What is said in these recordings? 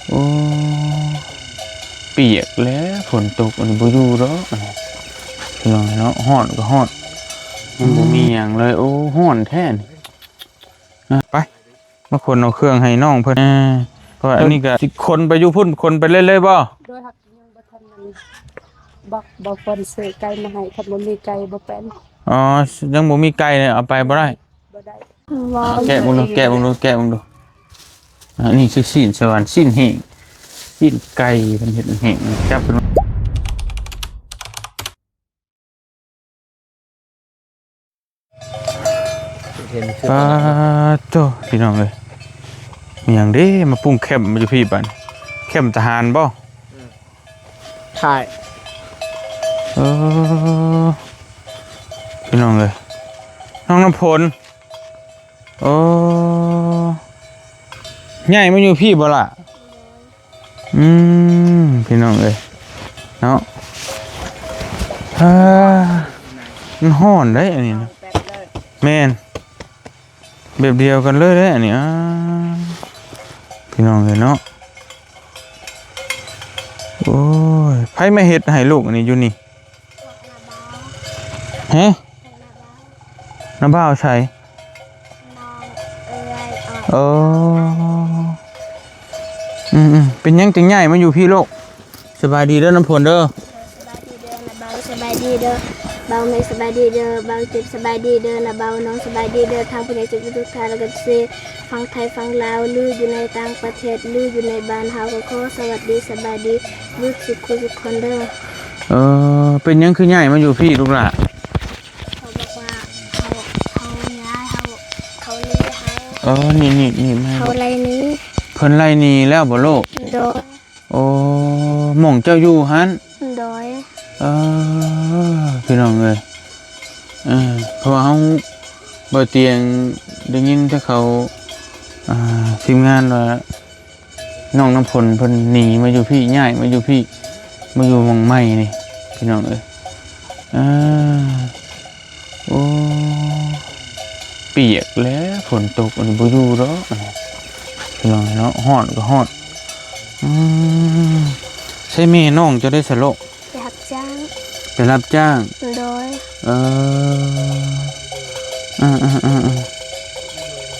ໂອ້ ປຽກແລ້ວ ຝົນຕົກ ອັນນີ້ບໍ່ຢູ່ດອກ ພີ່ນ້ອງເນາະ. ຮ້ອນກໍຮ້ອນ ມັນບໍ່ມີຫຍັງເລີຍ. ໂອ້ ຮ້ອນແທ້ນີ້. ໄປ ມາຂົນເອົາເຄື່ອງໃຫ້ນ້ອງເພິ່ນ ເພາະວ່າອັນນີ້ກໍຊິຂົນໄປຢູ່ພຸ້ນ ຂົນໄປເລີຍ ເລີຍບໍ່? ໂດຍ ຮັກຍັງບໍ່ທັນນັ້ນ ບໍ່ ບໍ່ຄວນຊື້ໄກ່ມາໃຫ້ ຄັນບໍ່ມີໄກ່ບໍ່ເປັນ. ອໍ ຍັງບໍ່ມີໄກ່ເລີຍ ເອົາໄປບໍ່ໄດ້ ບໍ່ໄດ້. ແກະເບິ່ງດູ ແກະເບິ່ງດູ ແກະເບິ່ງດູ. ອັນນີ້ຄືຊີ້ນສະຫວັນ ຊີ້ນແຫ້ງ ຊີ້ນໄກ່ ເພິ່ນເຮັດແຫ້ງ ຈັບເພິ່ນ. ປາໂຕ ພີ່ນ້ອງເອີຍ ມີຫຍັງເດ້ມາປຸງແຄ້ມຢູ່ພີ້ບາດນີ້ ແຄ້ມທະຫານບໍ່? ອືມ ຖ່າຍ ເອີ ພີ່ນ້ອງເອີຍ ນ້ອງນ້ຳຝົນ ໂອ້ ຍ້າຍມາຢູ່ພີ້ບໍ່ລະ? ອືມ ພີ່ນ້ອງເອີຍເນາະ ເອີ ມັນຮ້ອນເດ້ອັນນີ້ນະ. ແມ່ນ ແບບດຽວກັນເລີຍເດ້ອັນນີ້ ອ້າ ພີ່ນ້ອງເອີຍເນາະ. ໂອ້ຍ ໃຜມາເຮັດໃຫ້ລູກອັນນີ້ຢູ່ນີ້? ຮະ? ນ້າບ່າວໃສ? ນ້ອງເອື້ອຍອອກ. ໂອ້ ອືມໆ ເປັນຫຍັງຈຶ່ງຍ້າຍມາຢູ່ພີ້ລູກ? ສະບາຍດີເດີນ້ຳຝົນເດີ. ສະບາຍດີເດີນ້າບ່າວ ສະບາຍດີເດີບ່າວເມກ ສະບາຍດີເດີບ່າວຈິບ ສະບາຍດີເດີນ້າບ່າວນ້ອງ ສະບາຍດີເດີທາງຜູ້ໃຫຍ່ທຸກໆທ່ານ ແລ້ວກໍເຊ ຝັ່ງໄທຝັ່ງລາວ ຫຼືຢູ່ໃນຕ່າງປະເທດ ຫຼືຢູ່ໃນບ້ານເຮົາ ກໍຂໍສະຫວັດດີສະບາຍດີເບິດສຸກຄູ່ສຸກຄົນເດີ. ເອີ ເປັນຫຍັງຄືຍ້າຍມາຢູ່ພີ້ລູກຫຼ້າ? ເຂົາບອກວ່າເຂົາ ເຂົາຍ້າຍ ເຂົາ ເຂົາໜີເຮົາ. ເອີ ນີ້ໆໆ ມາ ເຂົາໄລ່ໜີ. ເພິ່ນໄລ່ໜີແລ້ວບໍ່ລູກ? ໂດຍ. ໂອ້ ໝ່ອງເຈົ້າຢູ່ຫັ້ນ? ໂດຍ. ເອີ ພີ່ນ້ອງເອີຍ ເອີ ເພາະວ່າເຮົາ ບ່າວຕຽງໄດ້ຍິນແຕ່ເຂົາ ອ່າ ທີມງານວ່າ ນ້ອງນ້ຳຝົນເພິ່ນໜີມາຢູ່ພີ້ ຍ້າຍມາຢູ່ພີ້ ມາຢູ່ໝ່ອງໃໝ່ນີ້ ພີ່ນ້ອງເອີຍ ເອີ. ໂອ້ ປຽກແລ້ວ ຝົນຕົກ ອັນນີ້ບໍ່ຢູ່ດອກ ພີ່ນ້ອງເນາະ ຮ້ອນກໍຮ້ອນ. ອືມ ໃສແມ່ນ້ອງເຈົ້າໄດ້ສະໂລະ? ໄປຮັບຈ້າງ. ໄປຮັບຈ້າງ? ໂດຍ. ເອີ ເອີໆ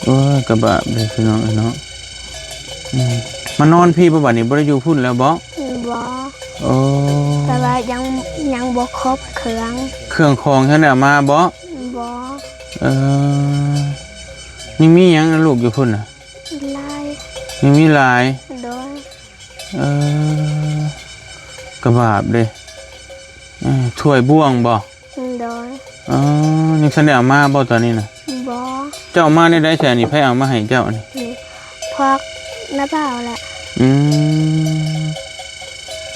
ໆ ໂອ້ຍ ກະບາບເດ້ພີ່ນ້ອງເອີຍເນາະ. ອືມ ມານອນພີ້ບໍ່ ບາດນີ້ບໍ່ໄດ້ຢູ່ພຸ້ນແລ້ວບໍ່? ບໍ່. ໂອ້ ແຕ່ວ່າຍັງ ຍັງບໍ່ຄົບເຄື່ອງ ເຄື່ອງຂອງເພິ່ນເອົາມາບໍ່? ບໍ່. ເອີ ຍັງມີຫຍັງນະລູກຢູ່ພຸ້ນນະ? ຫຼາຍ ຍັງມີຫຼາຍ. ໂດຍ. ເອີ ກະບາບເດ້. ເອີ ຖ້ວຍບ່ວງບໍ່? ໂດຍ. ອໍ ຍັງທັນໄດ້ເອົາມາບໍ່ຕອນນີ້ນະ? ບໍ່. ເຈົ້າເອົາມາແນວໃດຊະນີ້? ໃຜເອົາມາໃຫ້ເຈົ້ານີ້? ນີ້ ພວກນ້າບ່າວແຫຼະ. ອື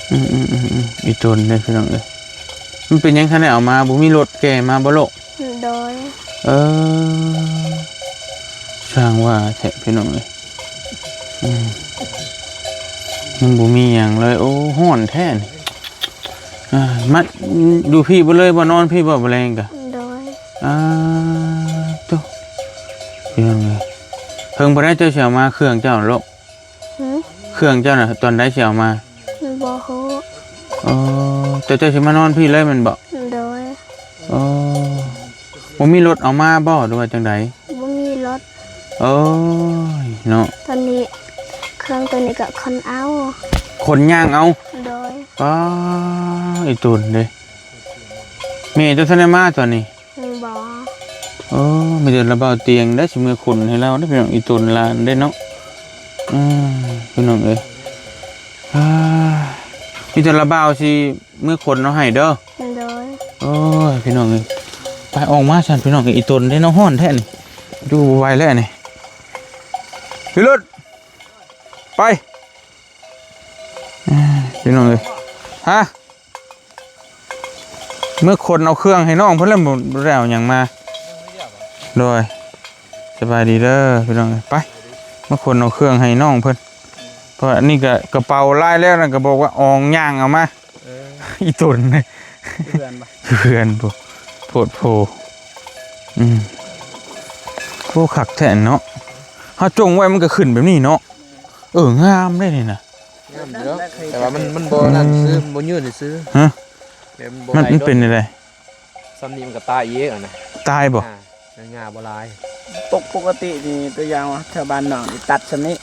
ມ ອືມໆໆ ອີ່ຕົນເດ້ພີ່ນ້ອງເອີຍ ມັນເປັນຫຍັງທັນໄດ້ເອົາມາ? ບໍ່ມີລົດແກ່ມາບໍ່ລູກ? ໂດຍ. ເອີ ຊ່າງວ່າແທ້ພີ່ນ້ອງເອີຍ. ອືມ ຍັງບໍ່ມີຫຍັງເລີຍ. ໂອ້ ຮ້ອນແທ້ນີ້. ອ່າ ມາຢູ່ພີ້ບໍ່ເລີຍບໍ່? ນອນພີ້ບໍ່ ມື້ແລງກະ? ໂດຍ. ອ່າ ໂຕ ພີ່ນ້ອງເອີຍ ເພິ່ງບໍ່ໄດ້ ເຈົ້າຊິເອົາມາເຄື່ອງເຈົ້າລູກ? ຫື? ເຄື່ອງເຈົ້ານະ ຕອນໃດຊິເອົາມາ? ບໍ່ຮູ້. ອໍ ເຈົ້າ ເຈົ້າຊິມານອນພີ້ເລີຍແມ່ນບໍ່? ໂດຍ. ອໍ ບໍ່ມີລົດເອົາມາບໍ່ ຫຼືວ່າຈັ່ງໃດ? ບໍ່ມີລົດ. ໂອ້ຍເນາະ ຕອນນີ້ເຄື່ອງໂຕນີ້ກໍຄົນເອົາ ຄົນຍ່າງເອົາ. ໂດຍ. ປ້າ ອີ່ຕົນເດ້ ແມ່ເຈົ້າທັນໄດ້ມາຕອນນີ້? ບໍ່. ໂອ້ ມີແຕ່ລະບ່າວຕຽງໄດ້ຊິເມືອຂົນໃຫ້ລາວເດ້ ພີ່ນ້ອງ ອີ່ຕົນຫຼານເດ້ເນາະ. ອືມ ພີ່ນ້ອງເອີຍ ອ່າ ມີແຕ່ລະບ່າວຊິເມືອຂົນເອົາໃຫ້ເດີ. ໂດຍ. ໂອ້ຍ ພີ່ນ້ອງເອີຍ ໄປ ອອກມາຊັ້ນ ພີ່ນ້ອງເອີຍ. ອີ່ຕົນເດ້ເນາະ ຮ້ອນແທ້ນີ້ ຢູ່ບໍ່ໄຫວແລ້ວນີ້. ຂີ່ລົດໄປ. ເອີ ພີ່ນ້ອງເອີຍ ຮະ ເມືອຂົນເອົາເຄື່ອງໃຫ້ນ້ອງເພິ່ນແລ້ວ ບໍ່ ບໍ່ໄດ້ເອົາຫຍັງມາ. ໂດຍ ສະບາຍດີເດີພີ່ນ້ອງເອີຍ. ໄປ ເມືອຂົນເອົາເຄື່ອງໃຫ້ນ້ອງເພິ່ນ ເພາະວ່າອັນນີ້ກະກະເປົາຫຼາຍແລ້ວນະ ກະບອກວ່າອອງຍ່າງເອົາມາ. ເອີ ອີ່ຕົນ ເພື່ອນບໍ່ ເພື່ອນພຸ້ນ ໂພດໂພ. ອືມ ໂອ້ ຄັກແທ້ເນາະ ເຮົາຈົ່ງໄວ້ມັນກະຂຶ້ນແບບນີ້ເນາະ. ເອີ ງາມເດ້ນີ້ນະ. ງາມຢູ່ດອກ ແຕ່ວ່າມັນ ມັນບໍ່ນັ້ນຊື່ ມັນບໍ່ຍືນຊື່. ຮະ? ແບບມັນບໍ່ ມັນ ໄດ້ ມັນເປັນຈັ່ງໃດ? ສ່ຳນີ້ມັນກໍຕາຍອີກຫັ້ນນະ. ຕາຍບໍ່? ອ່າ ງາບໍ່ຫຼາຍ. ປົກ ປົກກະຕິນີ້ ຕົວຢ່າງວ່າແຖວບ້ານນ້ອງນີ້ຕັດສ່ຳນີ້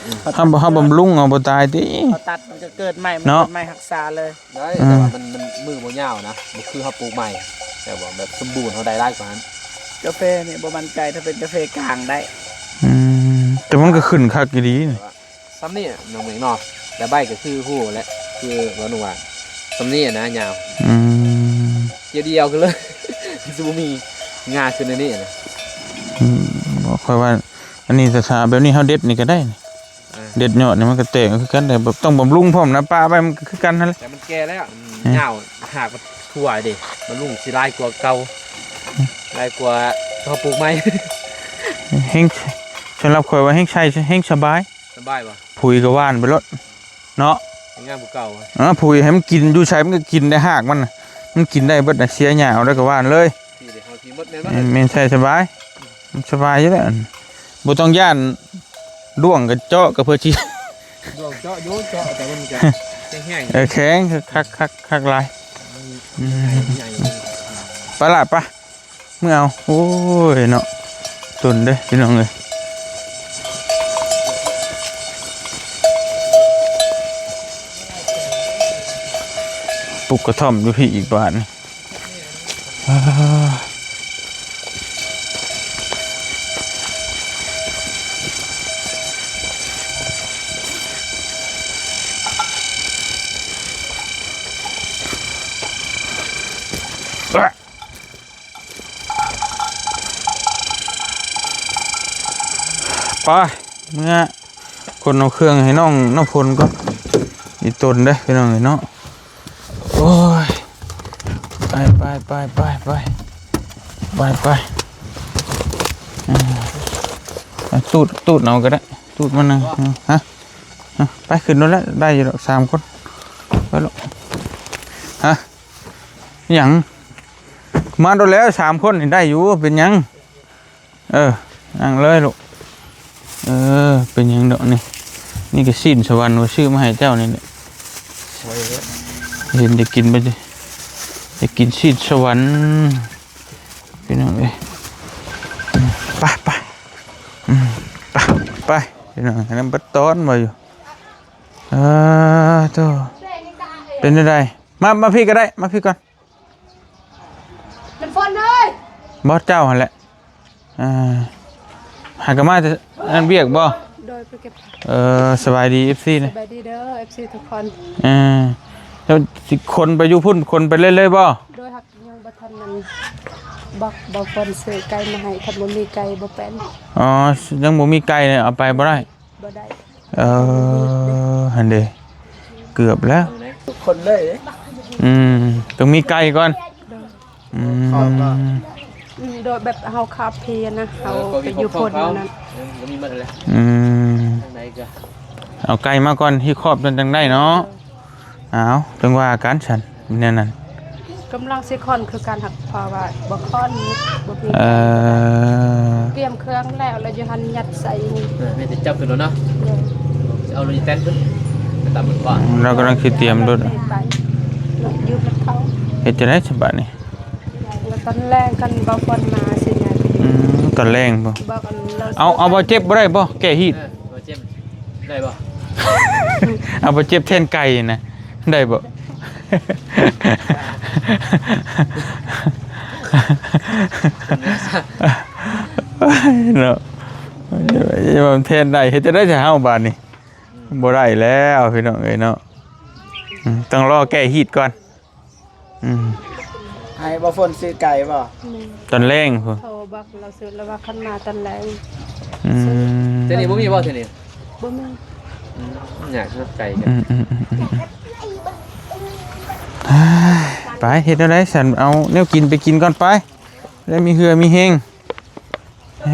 ອືມ ເຮົາ ເຮົາບຳລຸງເອົາບໍ່ຕາຍຕິ? ເຮົາຕັດມັນກໍເກີດໃໝ່ ມັນ ເນາະ ເກີດໃໝ່ຮັກສາເລີຍ. ໄດ້ ອືມ ແຕ່ວ່າມັນ ມັນມືບໍ່ຍາວນະ ບໍ່ຄືເຮົາປູກໃໝ່ ແຕ່ວ່າແບບສົມບູນ ເຮົາໄດ້ຫຼາຍກວ່າຫັ້ນ. ກາເຟນີ້ບໍ່ໝັ້ນໃຈ ຖ້າເປັນກາເຟກາງໄດ້. ອືມ ແຕ່ມັນກໍຂຶ້ນຄັກອີ່ຫຼີນີ້. ສ່ຳນີ້ນ້ອງເມກເນາະ ແລະໃບກໍຄືຮູ້ແຫຼະ ຄືວ່າໜູວ່າສ່ຳນີ້ນະ ຍາວ. ອືມ ກຽວດຽວຂຶ້ນເລີຍ ຊິບໍ່ມີງາຂຶ້ນແນວນີ້ນະ. ອືມ ຂ້ອຍວ່າອັນນີ້ ຖ້າແບບນີ້ເຮົາເດັດນີ້ກໍໄດ້. ອ່າ ເດັດຍອດນີ້ມັນກໍແຕກຄືກັນ ແຕ່ແບບຕ້ອງບຳລຸງພ້ອມນະ ປະໄວ້ມັນກໍຄືກັນຫັ້ນແຫຼະ. ແຕ່ມັນແກ່ແລ້ວ ອືມ ຍາວ ຫາກມັນທົ່ວເດ້ ບຳລຸງຊິຫຼາຍກວ່າເກົ່າ ອືມ ຫຼາຍກວ່າເຮົາປູກໃໝ່. ແຮງ ສຳລັບຂ້ອຍວ່າແຮງໃຊ້ແຮງສະບາຍ. ສະບາຍບໍ່? ຜຸຍກໍຫວ່ານໄປໂລດເນາະ ງາມກວ່າເກົ່າ. ເອີ ຜຸຍໃຫ້ມັນກິນ ຢູ່ໃສມັນກໍກິນໄດ້ ຮາກມັນນະ ມັນກິນໄດ້ເບິດນະ ເສຍຫຍ້າເອົາແລ້ວກໍຫວ່ານເລີຍ. ທີ່ເດ ເຮົາທີ່ໝົດແມ່ນບໍ່? ແມ່ນ ໃຊ້ສະບາຍ ມັນສະບາຍຢູ່ແລ້ວ ບໍ່ຕ້ອງຢ້ານດ້ວງກະເຈາະ ກໍເພື່ອຊິ ດ້ວງເຈາະຢູ່ ເຈາະ ແຕ່ມັນກໍແຂງໆ ເອີ ແຂງ ຄັກໆ ຄັກຫຼາຍ. ອືມ ໄປລະ ໄປ. ເມືອເອົາ ໂອ້ຍເນາະ ຕົນເດ້ພີ່ນ້ອງເອີຍ. ປຸກກະທ່ອມຢູ່ພີ້ອີກບາດນີ້. ໄປ ເມືອຂົນເອົາເຄື່ອງໃຫ້ນ້ອງນ້ຳຝົນກ່ອນ ອີ່ຕົນເດ້ພີ່ນ້ອງເອີຍເນາະ. ໂອ້ຍ ໄປໆ ໄປໆ ໄປ ໄປ ໄປ ອືມ ຕູດ ຕູດເອົາກໍໄດ້ ຕູດມານັ່ງ ຮະ ຮະ ໄປ ຂຶ້ນໂລດແຫຼະ ໄດ້ຢູ່ດອກ ສາມຄົນ ໄປໂລດ. ຮະ ຫຍັງ? ມາໂດນແລ້ວ ສາມຄົນນີ້ໄດ້ຢູ່ ເປັນຫຍັງ? ເອີ ນັ່ງເລີຍລູກ. ເອີ ເປັນຫຍັງດອກນີ້ ນີ້ກໍຊີ້ນສະຫວັນ ຂ້ອຍຊື້ມາໃຫ້ເຈົ້ານີ້ແຫຼະ. ເຫັນໄດ້ກິນບໍ່? ໄດ້ກິນຊີ້ນສະຫວັນ ພີ່ນ້ອງເອີຍ. ໄປ ໄປ ໄປ ໄປ ພີ່ນ້ອງ ອັນນັ້ນບັດຕອນບໍ່ຢູ່. ເອີ ໂທ້ ເປັນຈັ່ງໃດ? ມາ ມາພີ້ກໍໄດ້ ມາພີ້ກ່ອນ. ນ້ຳຝົນເອີຍ ບໍ່ ເຈົ້າຫັ້ນແຫຼະ. ອ່າ ຫາກະມາແຕ່ນັ້ນວຽກບໍ່? ໂດຍ ໄປເກັບ. ເອີ ສະບາຍດີ ເອັຟຊີ ນະ. ສະບາຍດີເດີ ເອັຟຊີ ທຸກຄົນ. ເອີ ແລ້ວຊິຂົນໄປຢູ່ພຸ້ນ ຂົນໄປເລີຍ ເລີຍບໍ່? ໂດຍ ຫາກຍັງບໍ່ທັນນັ້ນ ບອກ ບອກເພິ່ນຊື້ໄກ່ມາໃຫ້ ຄັນບໍ່ມີໄກ່ບໍ່ເປັນ. ອໍ ຍັງບໍ່ມີໄກ່ ເອົາໄປບໍ່ໄດ້. ບໍ່ໄດ້. ເອີ ຫັ້ນເດ້ ເກືອບແລ້ວ ທຸກຄົນເລີຍ. ອືມ ຕ້ອງມີໄກ່ກ່ອນ. ໂດຍ ອືມ ອືມ ໂດຍ ແບບເຮົາຄາບພີນະ ເຮົາໄປຢູ່ພຸ້ນນັ້ນ. ເອີ ກໍມີຄົບເຮົາ ເອີ ກໍມີໝົດແຫຼະ. ອືມ ທາງໃດກໍ ເອົາໄກ່ມາກ່ອນ ທີ່ຄອບຈັ່ງ ຈັ່ງໄດ້ເນາະ. ເອີ ອ້າວ ຈັ່ງວ່າກັນຊັ້ນ ແນວນັ້ນ ກຳລັງຊິຂ້ອນຄືກັນ ຫາກເພາະວ່າບໍ່ຂ້ອນ ບໍ່ມີ. ເອີ ກຽມເຄື່ອງແລ້ວ ແລ້ວຢູ່ຫັ້ນຍັດໃສ່ນີ້. ເອີ ມີແຕ່ຈັບຂຶ້ນໂລດເນາະ. ໂດຍ ຊິເອົາລົງອີແຕນເພິ່ນ ໄປຕາມເພິ່ນວ່າ ເຮົາກຳລັງຊິຕຽມໂລດ. ໄປ ຢູ່ກັບເຂົາ. ເຮັດຈັ່ງໃດສະບາດນີ້? ແລ້ວຕອນແລງຄັນບໍ່ຝົນມາຊິຍ້າຍໄປຢູ່. ອືມ ຕອນແລງບໍ່? ບໍ່ ເອົາ ເອົາບໍ່ເຈັບບໍ່ໄດ້ບໍ່? ແກ້ຮີດ. ເອີ ບໍ່ເຈັບ ໄດ້ບໍ່? ເອົາບໍ່ເຈັບແທນໄກ່ນະ ໄດ້ບໍ່? ເນາະ ແທນໄດ້ ເຮັດຈັ່ງໃດຊະເຮົາບາດນີ້? ບໍ່ໄດ້ແລ້ວພີ່ນ້ອງເອີຍເນາະ. ອືມ ຕ້ອງລໍແກ້ຮີດກ່ອນ. ອືມ ໃຫ້ບໍ່ຝົນຊື້ໄກ່ບໍ່? ແມ່ນ ຕອນແລງພຸ້ນ ໂທບອກລາວຊື້ ລາວວ່າຄັນມາຕອນແລງ. ອືມ ແຕ່ນີ້ບໍ່ມີບໍ່ ແຖວນີ້? ບໍ່ມີ. ອືມ ຍາກເນາະ ໄກ່ກັນ. ອືມ ອືມ ໄປ ເຮັດແນວໃດຊັ້ນ ເອົາແນວກິນໄປກິນກ່ອນໄປ ໄດ້ມີເຫື່ອມີແຮງ. ເອີ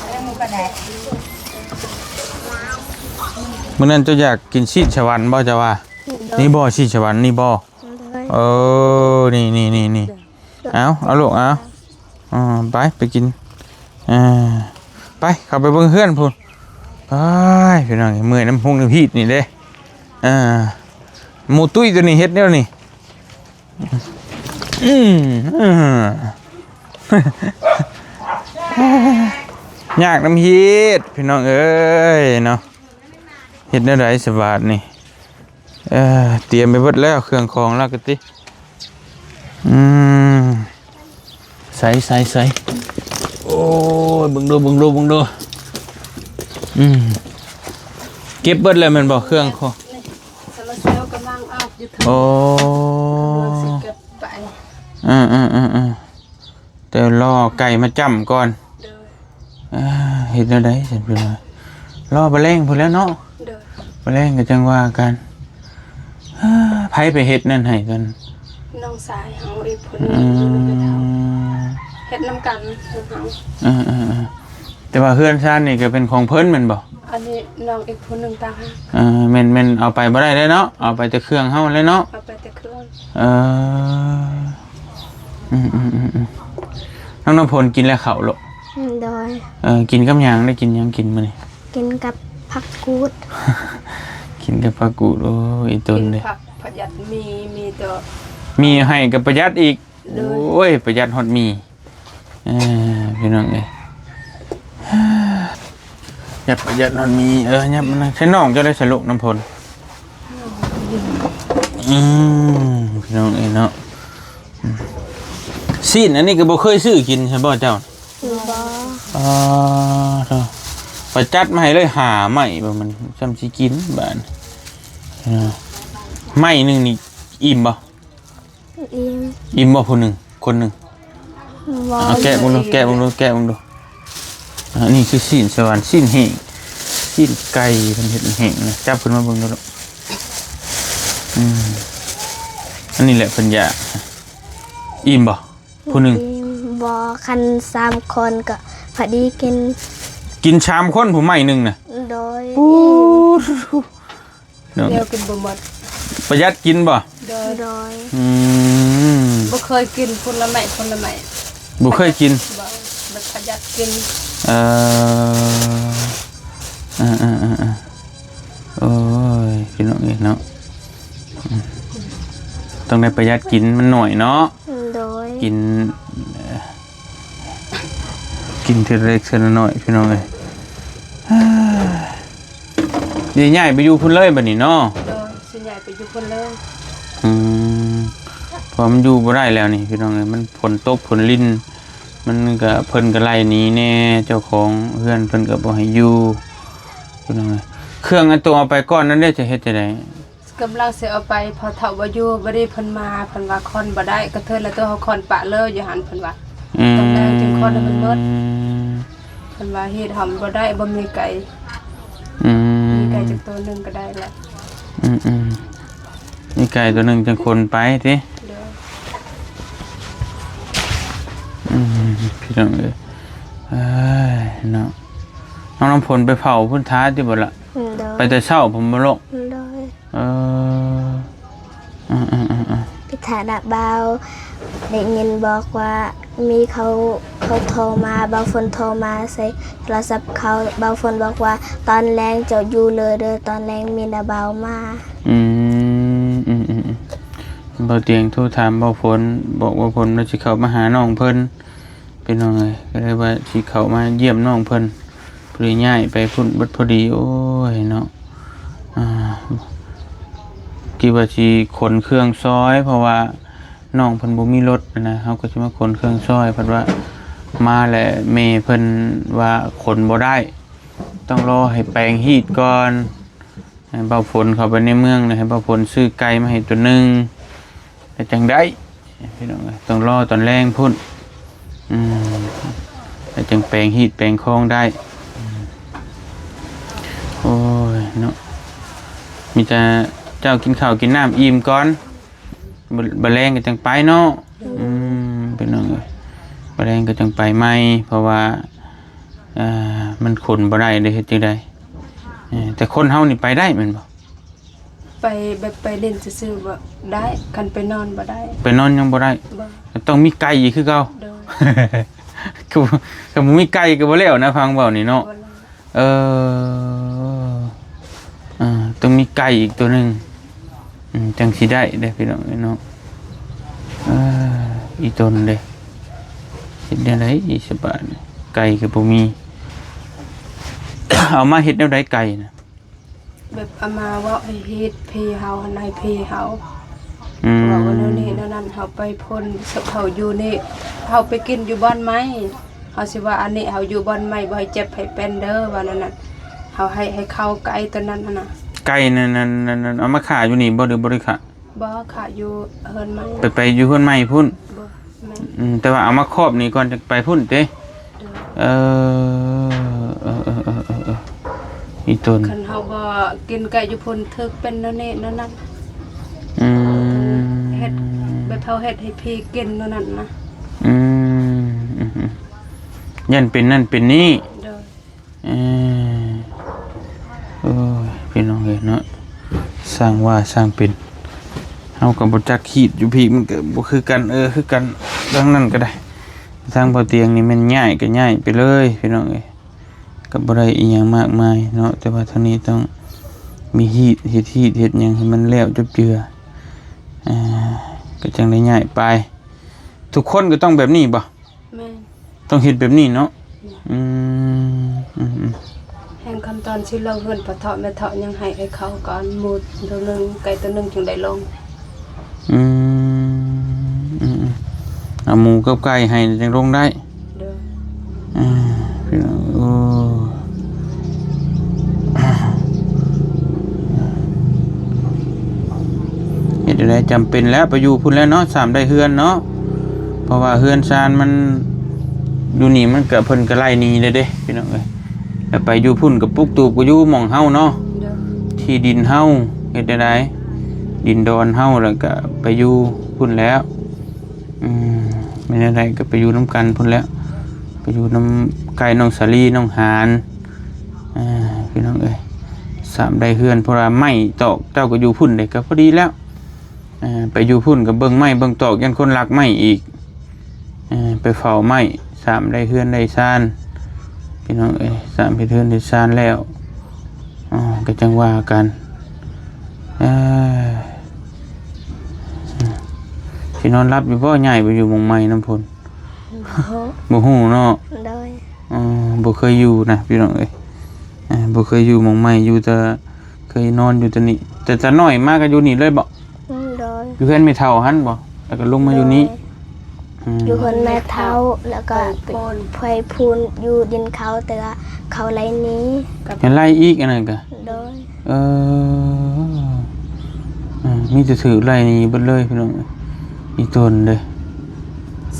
ເອົາໝູກະແດະ. ມື້ນັ້ນເຈົ້າຢາກກິນຊີ້ນສະຫວັນບໍ່ ເຈົ້າວ່າ? ໂດຍ ນີ້ບໍ່ ຊີ້ນສະຫວັນນີ້ບໍ່? ໂດຍ ເອີ ນີ້ໆໆໆ ເອົາ ເອົາລູກ ເອົາ ອ່າ ໄປ ໄປກິນ ອ່າ ໄປ ເຂົ້າໄປເບິ່ງເຮືອນພຸ້ນ. ອ້າຍ ພີ່ນ້ອງ ເມື່ອຍນຳຫົງນຳຮີດນີ້ເດ້. ອ່າ ໝູຕຸ້ຍໂຕນີ້ເຮັດແນວນີ້ ອືມ ອືມ ຍາກນຳຮີດ ພີ່ນ້ອງເອີຍເນາະ. ເຮັດແນວໃດສະບາດນີ້? ເອີ ຕຽມໄປເບິດແລ້ວ ເຄື່ອງຂອງລາວກະຕິ. ອືມ ໃສ່ ໃສ່ ໃສ່ ໂອ້ຍ ເບິ່ງດູ ເບິ່ງດູ ເບິ່ງດູ. ອືມ ເກັບເບິດແລ້ວແມ່ນບໍ່ ເຄື່ອງຂອງ? ໂອ້ ກຳລັງຊິເກັບໄປ. ເອີໆໆໆ ແຕ່ລໍໄກ່ມາຈ້ຳກ່ອນ. ໂດຍ ອ່າ ເຮັດແນວໃດຊັ້ນພີ່ນ້ອງ? ລໍບາແລງພຸ້ນແຫຼະເນາະ. ໂດຍ ບາແລງກະຈັ່ງວ່າກັນ. ອ່າ ໃຜໄປເຮັດນັ້ນໃຫ້ກັນ? ນ້ອງຊາຍເຮົາອີກຜູ້ໜຶ່ງ. ອືມ ເຮັດນຳກັນ ເອີໆໆ ແຕ່ວ່າເຮືອນຊານນີ້ກະເປັນຂອງເພິ່ນແມ່ນບໍ່? ອັນນີ້ນ້ອງອີກຜູ້ໜຶ່ງຕ່າງຫາກ. ເອີ ແມ່ນໆ ເອົາໄປບໍ່ໄດ້ເດ້ເນາະ ເອົາໄປແຕ່ເຄື່ອງເຮົາແຫຼະເນາະ. ເອົາໄປແຕ່ເຄື່ອງ. ເອີ ອືມໆໆໆ ນ້ອງນ້ຳຝົນກິນແລ້ວເຂົ້າລູກ? ໂດຍ ເອີ ກິນກັບຫຍັງ? ໄດ້ກິນຫຍັງກິນມື້ນີ້? ກິນກັບຜັກກູດ. ກິນກັບຜັກກູດ. ໂອ້ຍ ອີ່ຕົນເດ້ ກິນຜັກ ປະຢັດໝີ່ ມີແຕ່ ມີໃຫ້ກະປະຢັດອີກ. ໂດຍ ໂອ້ຍ ປະຢັດຮອດໝີ່. ເອີ ພີ່ນ້ອງເອີຍ ຍັບ ຍັບນອນມີ ເອີ ຍັບມັນ ໃຊ້ນ້ອງເຈົ້າໄດ້ສະລູກນ້ຳຝົນ. ອືມ ພີ່ນ້ອງເອີຍເນາະ ຊີ້ນອັນນີ້ກະບໍ່ເຄີຍຊື້ກິນໃຊ່ບໍ່ເຈົ້າ? ບໍ່ ອໍ ໂທ້ ໄປຈັດມາໃຫ້ເລີຍ ຫ້າໄມ້ບໍ່ ມັນຊ່ຳຊິກິນບາດນີ້ ເອີ ໄມ້ໜຶ່ງນີ້ອີ່ມບໍ່? ອີ່ມ ອີ່ມບໍ່ຜູ້ໜຶ່ງ ຄົນໜຶ່ງ? ບໍ່ ເອົາແກະເບິ່ງດູ ແກະເບິ່ງດູ ແກະເບິ່ງດູ. ອັນນີ້ຄືຊີ້ນສະຫວັນ ຊີ້ນແຫ້ງ ຊີ້ນໄກ່ເພິ່ນເຮັດແຫ້ງນະ ຈັບຂຶ້ນມາເບິ່ງດູລູກ. ອືມ ອັນນີ້ແຫຼະເພິ່ນຢາກ ອີ່ມບໍ່ ຜູ້ໜຶ່ງ? ອີ່ມ ບໍ່ ຄັນສາມຄົນກະພໍດີກິນ ກິນສາມຄົນຜູ້ໄມ້ໜຶ່ງນະ? ໂດຍ ປູດ ເນາະ ດຽວກິນບໍ່ໝົດ ປະຢັດກິນບໍ່? ໂດຍ ໂດຍ ອືມ ບໍ່ເຄີຍກິນຜົນລະໄມ້ ຜົນລະໄມ້ ບໍ່ເຄີຍກິນ ບໍ່ ແບບປະຢັດກິນ ເອີ ເອີໆໆໆ ໂອ້ຍ ພີ່ນ້ອງເອີຍເນາະ ອືມ ຕ້ອງໄດ້ປະຢັດກິນ ມັນໜ້ອຍເນາະ ໂດຍ ກິນ ເອີ ກິນເທື່ອເລັກເທື່ອນ້ອຍ ພີ່ນ້ອງເອີຍ. ຊິຍ້າຍໄປຢູ່ພຸ້ນເລີຍບາດນີ້ເນາະ? ໂດຍ ຊິຍ້າຍໄປຢູ່ພຸ້ນເລີຍ. ອືມ ເພາະມັນຢູ່ບໍ່ໄດ້ແລ້ວນີ້ພີ່ນ້ອງເອີຍ ມັນຝົນຕົກຝົນລິນ ມັນກະ ເພິ່ນກະໄລ່ໜີແດ່ ເຈົ້າຂອງເຮືອນເພິ່ນກະບໍ່ໃຫ້ຢູ່ພີ່ນ້ອງເອີຍ. ເຄື່ອງອັນໂຕເອົາໄປກ່ອນນັ້ນເດ້ ຈະເຮັດຈັ່ງໃດ? ກຳລັງຊິເອົາໄປ ພໍ່ເຖົ້າບໍ່ຢູ່ ບາດນີ້ເພິ່ນມາ ເພິ່ນວ່າຂອນບໍ່ໄດ້ ກະເທີນລະໂຕເຮົາຂອນປະເລີຍຢູ່ຫັ້ນ ເພິ່ນວ່າ ອືມ ຕອນແລງຈຶ່ງຂອນໃຫ້ມັນໝົດ ເພິ່ນວ່າເຮັດຫຳບໍ່ໄດ້ ບໍ່ມີໄກ່ ອືມ ມີໄກ່ຈັກໂຕໜຶ່ງກະໄດ້ລະ ອືມໆ ມີໄກ່ໂຕໜຶ່ງຈັ່ງຂົນໄປຕິ ໂດຍ ອືມ ພີ່ນ້ອງເອີຍ ເອີຍ ເນາະ ນ້ອງນ້ຳຝົນໄປເຝົ້າພຸ້ນຖ້າຕິບໍ່ລະ? ໂດຍ ໄປແຕ່ເຊົ້າພຸ້ນບໍ່ລູກ? ໂດຍ ເອີ ອືມໆໆໆ ພິທານະບ່າວ ໄດ້ຍິນບອກວ່າມີເຂົາ ເຂົາໂທມາ ບ່າວຝົນໂທມາໃສ່ໂທລະສັບເຂົາ ບ່າວຝົນບອກວ່າ ຕອນແລງເຈົ້າຢູ່ເລີຍເດີ ຕອນແລງມີນະບ່າວມາ. ອືມ ອືມໆໆ ບ່າວຕຽງໂທຖາມບ່າວຝົນ ບອກບ່າວຝົນວ່າຊິເຂົ້າມາຫານ້ອງເພິ່ນ ພີ່ນ້ອງເອີຍ ກະເລີຍວ່າຊິເຂົ້າມາຢ້ຽມນ້ອງເພິ່ນ ພໍດີຍ້າຍໄປພຸ້ນເບິດພໍດີ ໂອ້ຍເນາະ ອ່າ ຄິດວ່າຊິຂົນເຄື່ອງຊອຍ ເພາະວ່ານ້ອງເພິ່ນບໍ່ມີລົດນະ ເຮົາກະຊິມາຂົນເຄື່ອງຊອຍ ພັດວ່າມາແລ້ວແມ່ເພິ່ນວ່າຂົນບໍ່ໄດ້ ຕ້ອງລໍໃຫ້ແປງຮີດກ່ອນ. ໃຫ້ບ່າວຝົນເຂົ້າໄປໃນເມືອງ ແລ້ວໃຫ້ບ່າວຝົນຊື້ໄກ່ມາໃຫ້ໂຕໜຶ່ງ ແລ້ວຈັ່ງໄດ້ ພີ່ນ້ອງເອີຍ ຕ້ອງລໍຕອນແລງພຸ້ນ ອືມ ແລ້ວຈັ່ງແປງຮີດແປງຄອງໄດ້ ໂອ້ຍເນາະ ມີແຕ່ເຈົ້າກິນເຂົ້າກິນນ້ຳອີ່ມກ່ອນ ບາດ ບາດແລງກະຈັ່ງໄປເນາະ ອືມ ພີ່ນ້ອງເອີຍ ບາດແລງກະຈັ່ງໄປໃໝ່ ເພາະວ່າ ອ່າ ມັນຂົນບໍ່ໄດ້ເດ້ ເຮັດຈັ່ງໃດ? ເອີ ແຕ່ຄົນເຮົານີ້ໄປໄດ້ແມ່ນບໍ່? ໄປແບບໄປຫຼິ້ນຊື່ໆບໍ່ໄດ້ ຄັນໄປນອນບໍ່ໄດ້ ໄປນອນຍັງບໍ່ໄດ້ ບໍ່ ຕ້ອງມີໄກ່ອີກຄືເກົ່າ ໂດຍ ຄື ຄັນບໍ່ມີໄກ່ກໍບໍ່ແລ້ວນະ ຟັງເວົ້ານີ້ເນາະ ບໍ່ແລ້ວ ເອີ ເອີ ຕ້ອງມີໄກ່ອີກຕົວໜຶ່ງ ອືມ ຈັ່ງຊິໄດ້ເດ້ພີ່ນ້ອງເອີຍເນາະ ເອີ ອີຕົນເດ້ ເຮັດແນວໃດອີກສະບາດນີ້ ໄກ່ກໍບໍ່ມີ ເອົາມາເຮັດແນວໃດໄກ່ນະ? ແບບເອົາມາເວົ້າໃຫ້ເຮັດ ເພເຮົາຫັ້ນ ໃຫ້ເພເຮົາ ອືມ ເວົ້າວ່າແນວນີ້ແນວນັ້ນ ເຮົາໄປພຸ້ນ ເຂົາຢູ່ນີ້ ເຮົາໄປກິນຢູ່ບ່ອນໃໝ່ ເຮົາຊິວ່າອັນນີ້ເຮົາຢູ່ບ່ອນໃໝ່ ບໍ່ໃຫ້ເຈັບໃຫ້ເປັນເດີ ວ່າແນວນັ້ນ ເຮົາໃຫ້ ໃຫ້ເຂົ້າໄກ່ຕົວນັ້ນຫັ້ນນະ ໄກ່ນັ້ນ ນັ້ນ ນັ້ນ ນັ້ນ ເອົາມາຂ້າຢູ່ນີ້ບໍ່ ຫຼືບໍ່ໄດ້ຂ້າ? ບໍ່ ຂ້າຢູ່ເຮືອນໃໝ່ ໄປ ໄປຢູ່ເຮືອນໃໝ່ພຸ້ນ ບໍ່ ແມ່ນ ອືມ ແຕ່ວ່າເອົາມາຄອບນີ້ກ່ອນ ຈັ່ງໄປພຸ້ນເຕ ໂດຍ ເອີ ເອີ ເອີ ເອີ ເອີ ອີຕົນ ຄັນເຮົາບໍ່ກິນໄກ່ຢູ່ພຸ້ນ ຖືກເປັນແນວນີ້ແນວນັ້ນ ອືມ ເຮັດແບບເຮົາເຮັດໃຫ້ຜີກິນແນວນັ້ນນະ ອືມ ອືມ ຢ້ານເປັນນັ້ນເປັນນີ້ ໂດຍ ເອີ ໂອ້ຍ ພີ່ນ້ອງເອີຍເນາະ ຊ່າງວ່າຊ່າງເປັນ ເຮົາກໍບໍ່ຈັກຮີດຢູ່ພີ້ ມັນກໍບໍ່ຄືກັນ ເອີ ຄືກັນ ທາງນັ້ນກໍໄດ້ ທາງບ່າວຕຽງນີ້ແມ່ນຍ້າຍກໍຍ້າຍໄປເລີຍ ພີ່ນ້ອງເອີຍ ກໍບໍ່ໄດ້ອີ່ຫຍັງມາກມາຍເນາະ ແຕ່ວ່າທາງນີ້ຕ້ອງມີຮີດ ເຮັດຮີດເຮັດຫຍັງໃຫ້ມັນແລ້ວຈົບເຈື່ອ ອ່າ ກໍຈັ່ງໄດ້ຍ້າຍໄປ ທຸກຄົນກໍຕ້ອງແບບນີ້ບໍ່? ແມ່ນ ຕ້ອງເຮັດແບບນີ້ເນາະ ແມ່ນ ອືມ ອືມໆ ແຮ່ງຂັ້ນຕອນຊິລົງເຮືອນພໍ່ເຖົ້າແມ່ເຖົ້າ ຍັງໃຫ້ໄອ້ເຂົາກ່ອນ ໝູໂຕໜຶ່ງ ໄກ່ໂຕໜຶ່ງ ຈຶ່ງໄດ້ລົງ ອືມ ອືມໆ ເອົາໝູກັບໄກ່ໃຫ້ຈັ່ງລົງໄດ້ ໂດຍ ອ່າ ພີ່ນ້ອງ ໂອ້ ເຮັດແນວໃດ ຈຳເປັນແລ້ວ ໄປຢູ່ພຸ້ນແລ້ວເນາະ ສາມໄດ້ເຮືອນເນາະ ເພາະວ່າເຮືອນຊານມັນຢູ່ນີ້ ມັນກະ ເພິ່ນກະໄລ່ໜີແລ້ວເດ້ ພີ່ນ້ອງເອີຍ ແລ້ວໄປຢູ່ພຸ້ນກະປຸກຕູບກະຢູ່ໝ່ອງເຮົາເນາະ ໂດຍ ທີ່ດິນເຮົາ ເຮັດແນວໃດ ດິນດອນເຮົາ ແລ້ວກະໄປຢູ່ພຸ້ນແລ້ວ ອືມ ແມ່ນແນວໃດກໍໄປຢູ່ນຳກັນພຸ້ນແຫຼະ ໄປຢູ່ນຳໄກ່ນ້ອງສາລີ ນ້ອງຫານ ອ່າ ພີ່ນ້ອງເອີຍ ສາມໄດ້ເຮືອນ ເພາະວ່າໄມ້ຕອກເຈົ້າກໍຢູ່ພຸ້ນເດ້ ກໍພໍດີແລ້ວ ອ່າ ໄປຢູ່ພຸ້ນກໍເບິ່ງໄມ້ເບິ່ງຕອກ ຢ້ານຄົນລັກໄມ້ອີກ ອ່າ ໄປເຝົ້າໄມ້ ສາມໄດ້ເຮືອນໄດ້ຊານ ພີ່ນ້ອງເອີຍ ສາມເຮັດເຮືອນເຮັດຊານແລ້ວ ອ່າ ກໍຈັ່ງວ່າກັນ ເອີ ຊິນອນຫຼັບຢູ່ບໍ່? ຍ້າຍໄປຢູ່ໝ່ອງໃໝ່ນຳພຸ້ນ ບໍ່ຮູ້ເນາະ ໂດຍ ເອີ ບໍ່ເຄີຍຢູ່ນະ ພີ່ນ້ອງເອີຍ ເອີ ບໍ່ເຄີຍຢູ່ໝ່ອງໃໝ່ ຢູ່ແຕ່ ເຄີຍນອນຢູ່ແຕ່ນີ້ ແຕ່ ແຕ່ນ້ອຍມາກໍຢູ່ນີ້ເລີຍບໍ? ອືມ ໂດຍ ຢູ່ເຮືອນແມ່ເຖົ້າຫັ້ນບໍ? ແລ້ວກໍລົງມາຢູ່ນີ້ ໂດຍ ອືມ ຢູ່ເຮືອນແມ່ເຖົ້າ ແລ້ວກໍໄປພຸ້ນ ຢູ່ດິນເຂົາ ແຕ່ເຂົາໄລ່ໜີ ເຫັນໄລ່ອີກອັນນັ້ນກະ ໂດຍ ເອີ ເອີ ມີແຕ່ຖືກໄລ່ໜີເບິດເລີຍພີ່ນ້ອງ ອີຕົນເດ້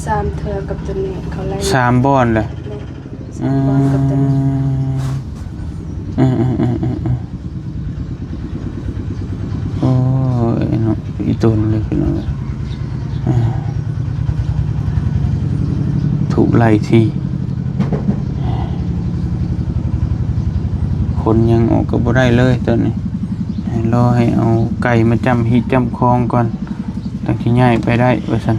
ສາມເທື່ອກັບຕົວນີ້ ເຂົາໄລ່ ສາມບ່ອນແຫຼະ ແມ່ນ ສາມບ່ອນກັບຕົວນີ້ ອືມ ອືມໆໆໆ ໂອ້ຍເນາະ ອີຕົນເດ້ພີ່ນ້ອງ ອ່າ ຖືກໄລ່ທີ່ ຄົນຍັງອອກກໍບໍ່ໄດ້ເລີຍຕອນນີ້ ໃຫ້ລໍໃຫ້ເອົາໄກ່ມາຈ້ຳຮີດຈ້ຳຄອງກ່ອນ ຈັ່ງຊິຍ້າຍໄປໄດ້ວ່າຊັ້ນ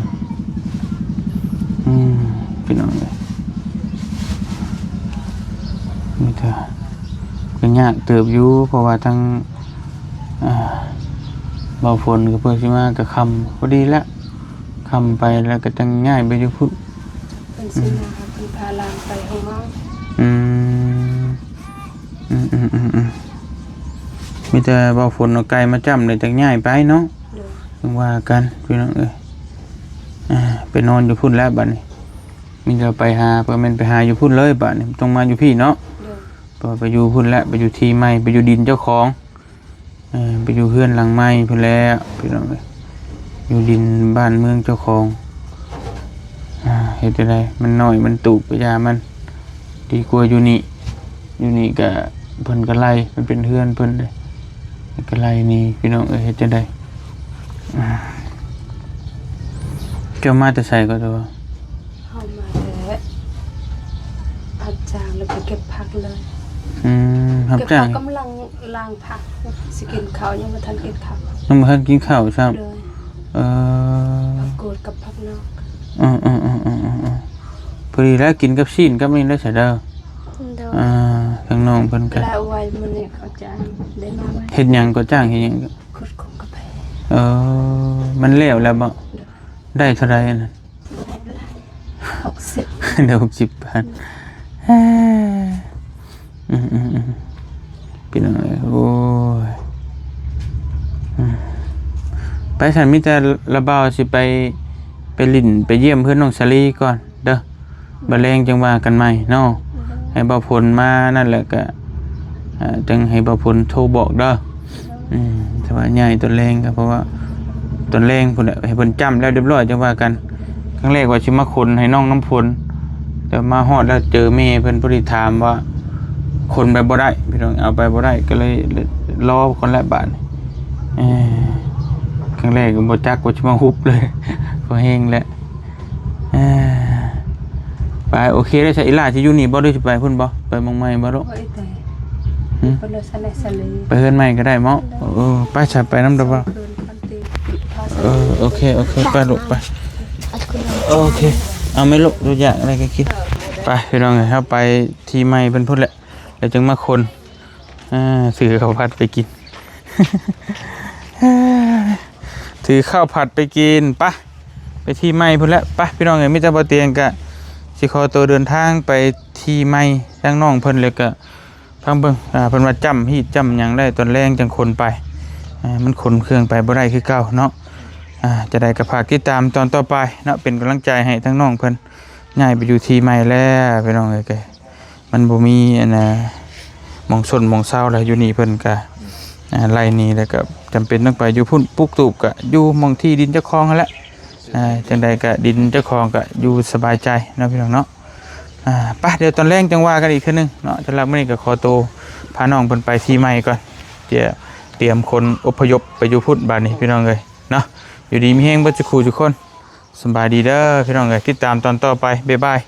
ອືມ ພີ່ນ້ອງເອີຍ ມີແຕ່ ກໍຍາກເຕີບຢູ່ ເພາະວ່າທາງ ອ່າ ບ່າວຝົນກັບເພິ່ນຊິມາກໍຄ່ຳພໍດີແລ້ວ ຄ່ຳໄປແລ້ວກໍຈັ່ງຍ້າຍໄປຢູ່ພຸ້ນ ເພິ່ນຊິມາ ເພິ່ນພາຫຼານໄປໂຮງໝໍ ອືມ ອືມໆ ມີແຕ່ບ່າວຝົນເອົາໄກ່ມາຈ້ຳແລ້ວຈັ່ງຍ້າຍໄປເນາະ ໂດຍ ຈັ່ງວ່າກັນ ພີ່ນ້ອງເອີຍ ອ່າ ໄປນອນຢູ່ພຸ້ນແລ້ວບັດນີ້ ມີແຕ່ໄປຫາ ເພິ່ນແມ່ນໄປຫາຢູ່ພຸ້ນເລີຍ ບາດນີ້ຕ້ອງມາຢູ່ພີ້ເນາະ ໂດຍ ເພາະວ່າໄປຢູ່ພຸ້ນແລ້ວ ໄປຢູ່ທີ່ໃໝ່ ໄປຢູ່ດິນເຈົ້າຂອງ ເອີ ໄປຢູ່ເຮືອນຫຼັງໃໝ່ພຸ້ນແລ້ວ ພີ່ນ້ອງເອີຍ ຢູ່ດິນບ້ານເມືອງເຈົ້າຂອງ ອ່າ ເຮັດຈັ່ງໃດ ມັນນ້ອຍ ມັນຕູບ ກໍຢ່າມັນ ດີກວ່າຢູ່ນີ້ ຢູ່ນີ້ກະເພິ່ນກະໄລ່ ມັນເປັນເຮືອນເພິ່ນເດ້ ກະໄລ່ໜີ ພີ່ນ້ອງເອີຍ ເຮັດຈັ່ງໃດ ອ່າ ເຈົ້າມາແຕ່ໃສກໍຕົວະ? ເຮົາມາແຕ່ຮັບຈ້າງ ແລ້ວໄປເກັບຜັກເລີຍ ອືມ ຮັບຈ້າງ ເກັບຜັກກຳລັງ ລ້າງຜັກ ຊິກິນເຂົ້າ ຍັງບໍ່ທັນກິນເຂົ້າ ຍັງບໍ່ທັນກິນເຂົ້າຊ້ຳ. ໂດຍ ເອີ ຜັກກູດກັບຜັກນອກ. ເອີໆໆໆໆ ພໍດີແລ້ວ ກິນກັບຊີ້ນກັບນີ້ແຫຼະຊະເດີ. ໂດຍ ອ່າ ທາງນ້ອງເພິ່ນກໍ ແລ້ວໄວ້ມື້ນີ້ເຂົາຈ້າງ ໄດ້ມາໄວ້. ເຮັດຫຍັງກໍຈ້າງ ເຮັດຫຍັງ? ຂຸດຂົງກາແຟ. ເອີ ມັນແລ້ວແລ້ວບໍ່? ໂດຍ ໄດ້ເທົ່າໃດອັນນັ້ນ? ຫົກສິບ ໄດ້ຫົກສິບພັນ. ອືມໆໆ ພີ່ນ້ອງເອີຍ ໂອ້ຍ ອືມ ໄປຊັ້ນ ມີແຕ່ລະບ່າວຊິໄປ ໄປຫຼິ້ນໄປຢ້ຽມເຮືອນນ້ອງສາລີກ່ອນເດີ. ບັດແລງຈັ່ງວ່າກັນໃໝ່ເນາະ. ໂດຍ ໃຫ້ບ່າວຝົນມານັ້ນແຫຼະ ກະ ອ່າ ຈັ່ງໃຫ້ບ່າວຝົນໂທບອກເດີ. ໂດຍ ອືມ ແຕ່ວ່າຍ້າຍຕອນແລງ ກະເພາະວ່າຕອນແລງພຸ້ນແຫຼະ ໃຫ້ເພິ່ນຈ້ຳແລ້ວຮຽບຮ້ອຍຈັ່ງວ່າກັນ. ຄັ້ງແລກວ່າຊິມາຂົນໃຫ້ນ້ອງນ້ຳຝົນ ແຕ່ມາຮອດແລ້ວເຈີແມ່ເພິ່ນ ພໍດີຖາມວ່າຂົນໄປບໍ່ໄດ້ ພີ່ນ້ອງ ເອົາໄປບໍ່ໄດ້ ກໍເລີຍລໍກ່ອນແຫຼະບາດນີ້. ເອີ ຄັ້ງແລກກໍບໍ່ຈັກວ່າຊິມາຮຸບເລີຍ ພໍແຮງແຫຼະ. ເອີ ໄປ ໂອເຄເດີ. ຊະ ອີ່ຫຼ້າຊິຢູ່ນີ້ບໍ່ ຫຼືຊິໄປພຸ້ນບໍ່? ໄປໝ່ອງໃໝ່ບໍ່ລູກ? ໂອ້ຍ ແຕ່ ຫືມ? ໄປເລີຍຊະແຫຼະ ຊະເລີຍ ໄປເຮືອນໃໝ່ກໍໄດ້ເມາະ. ເລີຍ ເອີ ໄປຊະ ໄປນຳດອກວ່າ. ຄືນ ເອີ ໂອເຄ ໂອເຄ ໄປລູກ ໄປ. ໂອເຄ ເອົາແມ່ລູກ ລູກຢາກອະໄລກໍກິນ. ໄປ ພີ່ນ້ອງເອີຍ ເຮົາໄປທີ່ໃໝ່ເພິ່ນພຸ້ນແຫຼະ ແລ້ວຈຶ່ງມາຂົນ. ອ່າ ຊື້ເຂົ້າຜັດໄປກິນ ຊື້ເຂົ້າຜັດໄປກິນ. ໄປ ໄປທີ່ໃໝ່ພຸ້ນແຫຼະ. ໄປ ພີ່ນ້ອງເອີຍ ມີແຕ່ບໍ່ຕຽງກະຊິຂໍໂຕເດີນທາງໄປທີ່ໃໝ່ ທາງນ້ອງເພິ່ນ ແລ້ວກະຟັງເບິ່ງ ອ່າ ເພິ່ນວ່າຈ້ຳຮີດຈ້ຳຫຍັງໄດ້ ຕອນແລງຈັ່ງຂົນໄປ. ອ່າ ມັນຂົນເຄື່ອງໄປບໍ່ໄດ້ຄືເກົ່າເນາະ. ອ່າ ຈັ່ງໃດກໍຝາກຕິດຕາມຕອນຕໍ່ໄປເນາະ ເປັນກຳລັງໃຈໃຫ້ທາງນ້ອງເພິ່ນ ຍ້າຍໄປຢູ່ທີ່ໃໝ່ແລ້ວ ພີ່ນ້ອງເອີຍ. ມັນບໍ່ມີອັນນ່າ ໝ່ອງຊົນໝ່ອງເຊົາແລ້ວ ຢູ່ນີ້ເພິ່ນກະ ອ່າ ໄລ່ໜີ ແລ້ວກະຈຳເປັນຕ້ອງໄປຢູ່ພຸ້ນ ປຸກຕູບກະຢູ່ໝ່ອງທີ່ດິນເຈົ້າຂອງຫັ້ນແຫຼະ. ອ່າ ຈັ່ງໃດກະດິນເຈົ້າຂອງກະຢູ່ສະບາຍໃຈເນາະ ພີ່ນ້ອງເນາະ. ອ່າ ໄປ ດຽວຕອນແລງຈັ່ງວ່າກັນອີກເທື່ອໜຶ່ງເນາະ. ສຳລັບມື້ນີ້ກະຂໍໂຕພານ້ອງເພິ່ນໄປທີ່ໃໝ່ກ່ອນ ຈະຕຽມຄົນອົບພະຍົບໄປຢູ່ພຸ້ນບາດນີ້ ພີ່ນ້ອງເອີຍເນາະ. ຢູ່ດີມີແຮງເບິດສູ່ຄູ່ສູ່ຄົນ. ສະບາຍດີເດີ ພີ່ນ້ອງເອີຍ ຕິດຕາມຕອນຕໍ່ໄປ. ບາຍບາຍ.